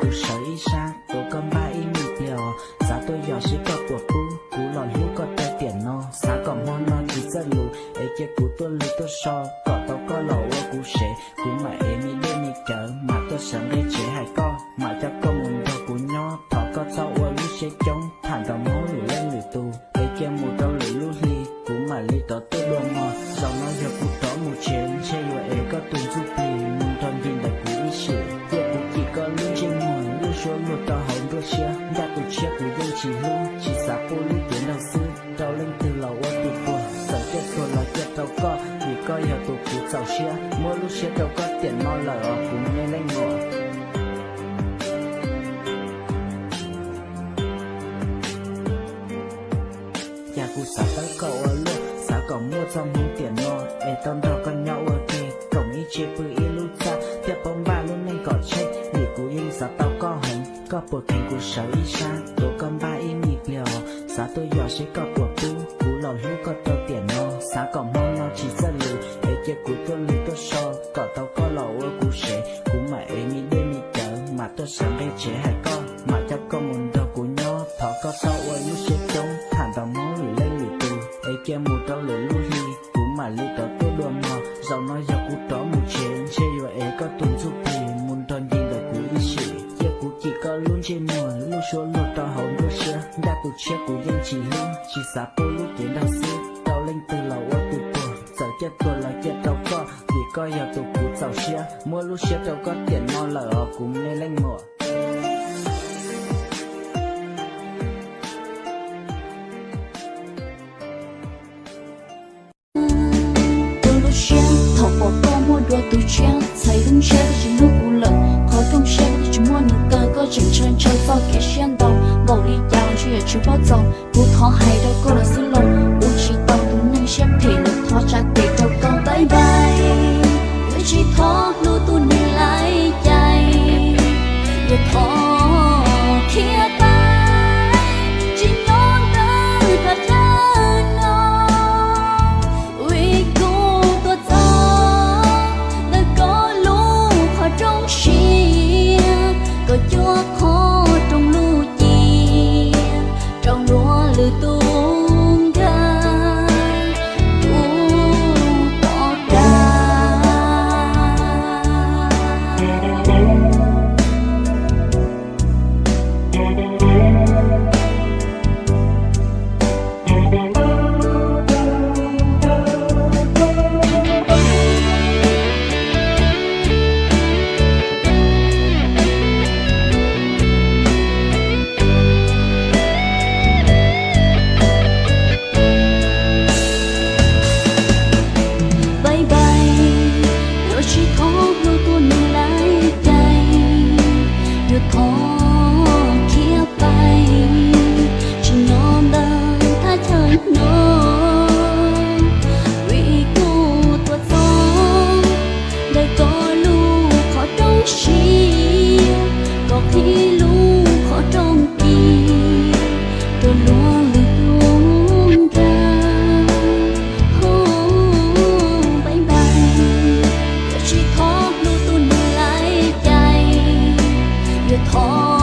kuv sawv ib sab tuav koj npaj ib me pliag os, xav tuaj yos seb koj puas pub kuv los hlub koj rau tiam no, xav kom hmo no tsis txawj lus es cia kuv tuaj lus tuaj so, kom tau koj los ua kuv sev, kuv mam ev me dej me cawv mam tuaj sawv nqe tsev hais koj, mam coj koj mus nrog kuv nyob, thov koj txhob ua lub siab coob, tham nrog Hmoob lwm leej lwm tus, es cia mus rau lwm lub hli, kuv mam li rov tuaj dua mog, zaum no yog kuv rov mus tsev, ntshe yuav ev koj tus ntsuj plig mus nrog nce ntawm kuv ib sim, cia kuv cim koj lub ntsej muag, lub suab luag rau hauv nruab siab, ncaj tus tshiab kuv yeej tsis hlub, tsis xav pub lub cev nraug xwb, rau leej twg los ua tus puag, txawm ciaj tuag los ciaj rau koj, vim koj yog tus kuv txaus siab, muab lub siab rau koj tiam no lawm os kuv me leej muam. Cas kuv xav tawb koj ua luaj, xav kom muaj txoj hmoov tiam no, es tau nrog koj nyob ua ke, koom ib tse pw ib lub txaj, thiaj paub npaj lub neej kom tsheej, vim kuv yeej xav tau koj heev, koj puas kheev kuv sawv ib sab tuav koj npaj ib me pliag os, xav tuaj yos seb koj puas pub kuv los hlub koj rau tiam no, xav kom hmo no tsis txawj lus es cia kuv tuaj lus tuaj so, kom tau koj los ua kuv sev, kuv mam ev me dej me cawv mam tuaj sawv nqe tsev hais koj, mam coj koj mus nrog kuv nyob, thov koj txhob ua lub siab coob, tham nrog Hmoob lwm leej lwm tus, es cia mus rau lwm lub hli, kuv mam li rov tuaj dua mog, zaum no yog kuv rov mus tsev, ntshe yuav ev koj tus ntsuj plig mus nrog nce ntawm kuv ib sim, cia kuv cim koj lub ntsej muag, lub suab luag rau hauv nruab siab, ncaj tus tshiab kuv yeej tsis hlub, tsis xav pub lub cev nraug xwb, rau leej twg los ua tus puag, txawm ciaj tuag los ciaj rau koj, vim koj yog tus kuv txaus siab, muab lub siab rau koj tiam no lawm os kuv me leej muam. Tus lub siab thaum pom koj muaj dua tus tshiab, txhais lub ntsiab twb tsis hlub kuv lawm, qhov rooj siab twb tsis muaj nws kaw, koj tseem ntshaw ntshaw txoj kev siab ntau, npaum li cas ntshe yuav tsis paub txaus, kuv thov hais rau koj lawm xwb los, kuv tsis tau tus neeg siab phem lawm, thov tsa tes rau koj bye bye, yuav tsis thov hlub tus neeg laiv cai, yuav thov khiav pais, tsis nyob ntawm thaj chaw no, vim kuv tuaj txog ntawm koj lub qhov rooj siab, koj cuab qhov rooj lub ci rau luag lwm tus nkag, kuv pom kag. Bye bye, yuav tsis thov hlub tus neeg laiv cai, yuav thov khiav pais, tsis nyob ntawm thaj chaw no, vim kuv tuaj txog ntawm koj lub qhov rooj siab, koj qhib lub qhov rooj ci rau luag lwm tus nkag. Bye bye, yuav tsis thov hlub tus neeg laiv cai, yuav thov